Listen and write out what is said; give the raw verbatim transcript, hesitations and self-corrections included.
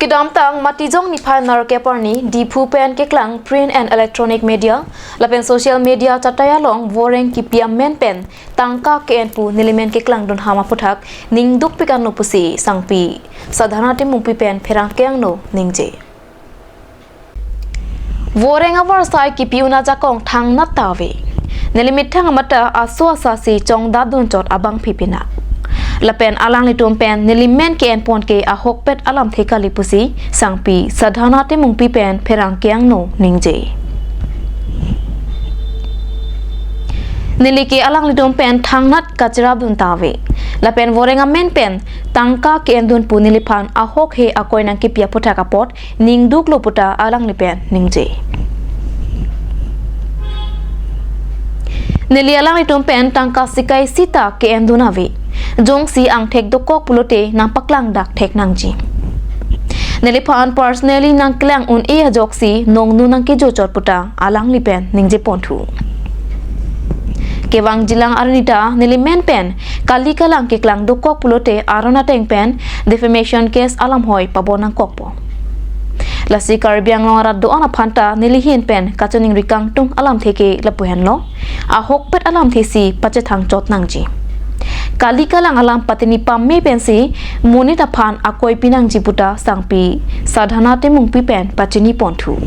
Kedamtang Matijong niphai nerkep arni Diphu pen keklang print and electronic media lapen social media chatai along voreng kipi amen pen tangka ke-en pu nelimen keklangdun ham aphuthak ningduk pik anlo pusi sangpi Sadhana Timungpi pen pherangke angno ningje. Voreng avarsai kipi un ajakong thangnat ta ave. Neli methang amata aso asa si chongdadun chot abangphi pinak. Lapen alanglitum pen nelimen ke-en pon ke ahokpet alamthe kali pusi sangpi Sadhana Timungpi pen pherangke angno ningje. Neli ke alanglitum pen thangnat kachirapdun ta ave. Lapen voreng amen pen tangka ke-endun pu neliphan ahok he akoi nangkipi aphuthak apot ningduklo puta alangli pen ningje. Neli alanglitum pen tangka sikai sita ke-endun ave. Jongsi angthek dokok pulote nangpaklang dak thek nangji. Neliphan personally nangkelang un-e ajoksi nongnu nangkejo chot puta alangli pen ningje ponthu. Kevang jilang arnita nelimen pen kali kalang keklang dokok pulote aron ateng pen defamation case alam hoi pabon nangkokpo. Lasi Karbi Anglong arat do-an aphanta nelihin pen kachiningri kangtung alamthe ke lapu henlo, ahokpet alamthe si pachethang chot nangji. Kali kalang alam patini pame pensi monit aphan akoi pinangji puta sangpi Sadhana Timungpi pen pachini ponthu.